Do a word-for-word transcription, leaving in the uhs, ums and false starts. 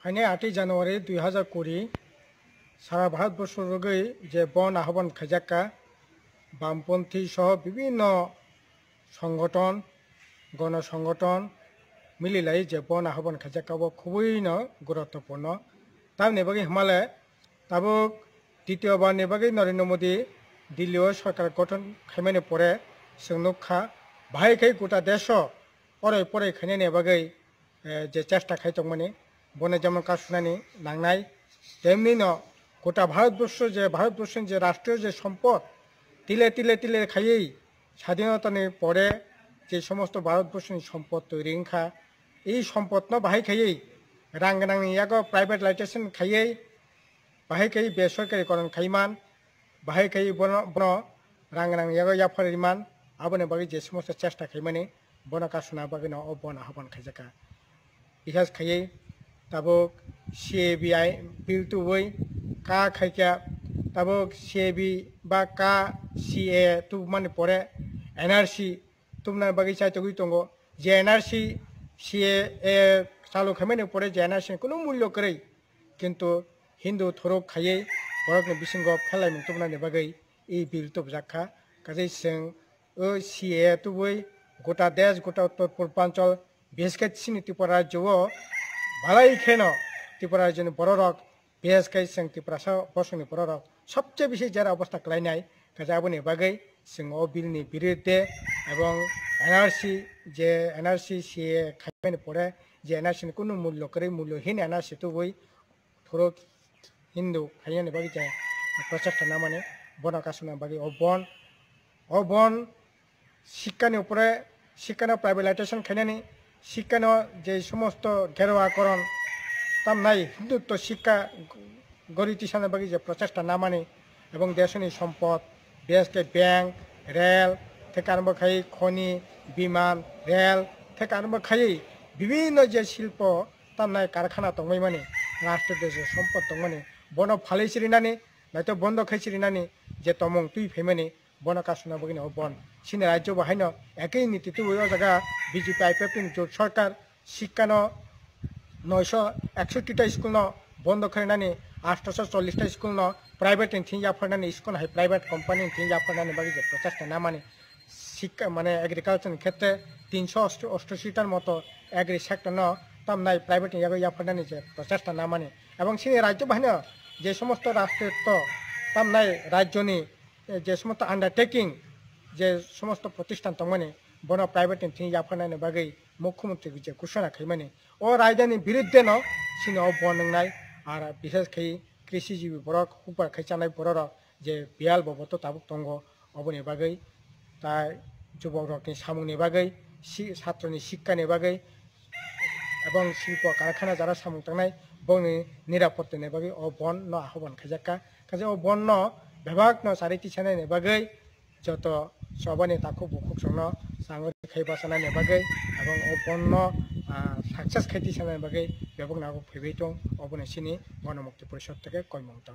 Phainai atwi January dui hazar kuri sara Bharatborsho rwgwi je bon ahobon khaijakka, bamponthi soho bibhinno songothon, gono songothon mililai je bon ahobon khaijakka, bo khubui no guruttopurno. Tamni bagwi hwnmale tabuk titiyo bar ni bagwi Narendra Modi Delhi o sorkar gothon khaimani pore chwng nukha, bahai khai gota desho orai porai khainani bagwi eh, je chesta khai tongmani, bono jemon kasunani nangnai, temni no gota Bharatborsho je, Bharatborsho ni je rashtriyo je sompod, tile tile tile khaiwi sadhinotani pore je somosto Bharatborsho ni sompod toiri wngkha, ei sompod no bahai khaiwi rang gwnang ni yago privatization khaiwi, bahai khaiwi besorkari koron khaiman, bahai khaiwi bono, bono rang gwnang yago yaphar riman, aboni bagwi je somosto chesta khaimani, bono kasuna bagwi no o bon ahobon khaijakha. Bihas khaiwi tabuk C A B I bill tubui ka khaikha, tabuk C A B ba ka C A tubumani pore N R C tubuna bagwi chai togwi tongo. Je N R C, C A A chalu khaimani pore je N R C ni kunu mulyo kwrwi, kintu Hindu thorok khaiwi borokni bisingo pherlaimung tubunani bagwi e bill tubujak kha. Kaje chwng o C A A tubui gota desh, gota Uttor Purbanchal, bises khe chini Tripura rajyo o balai kheno Tripura rajyoni bororok, bises khe chwng Tiprasa bosongni bororok sobse bisi jera obostha kwlainai. Kaje aboni bagwi chwng o bill ni birudde ebong N R C, je N R C C A A khaimani pore je N R C ni kunu mulyo kwrwi, mulyohin N R C tubui thorok Hindu khainani bagwi je prochesta namani, bono kasuna bagwi o bon, o bon sikkani upore, sikkano privatization khainani, sikkano je somosto gerwa koron tamnai Hindutto sikka gori tisana bagwi je prochesta namani, ebong desoni sompod, bises khe bank, rel, theke arombo khai khoni, biman, rel, theke arombo khai bibhinno je silpo tamnai karkhana tongmani, rashtriyo je sompod tongmani, bono phalwi sirinani, naito bondo khai sirinani, je tomung twi phaimani, bono kasuna bagwi no bon. Chini rajyo bo haino ekoi niti tubui o jaga B J P I P F T ni jot sorkar sikkano noisho eksotti ta school no bondo khainani, atsho chollish ta school no private ni thing yapharnani, school hai private company ni thing yapharnani bagwi je prochesta namani, sikka mane agriculture ni khetre tinsho osto-, ostashi tar moto agri sector no tamnai private ni yago yapharnani je prochesta namani, ebong chini rajyo bo haino je somosto rashtriyo tamnai rajyoni eh, je somosto undertaking, je somosto protisthan tongmani, bono private ni thing yapharnani bagwi mukhyamantri je ghosona khaimani, o raidani birudde no chini o bon wngnai. Ar bises khai krishijibwi borok, hukbar khai chanai bororok je biyal boboto tabuk tongo, oboni bagwi tai jubokrokni samungni bagwi, si-, satroni sikkani bagwi, ebong silpo karkhana jara samung tangnai bongni nirapottani bagwi o bon no ahobon khaijakha. Kaje o bon no bebak no chari tisanani bagwi joto chobani takhuk bukhuk songno changori khai bachanani bagwi ebong o bon no, ah, success khai tisanani bagwi bebak nago phaibai tong, oboni sini Ganamukti Porishod theke koimung tang.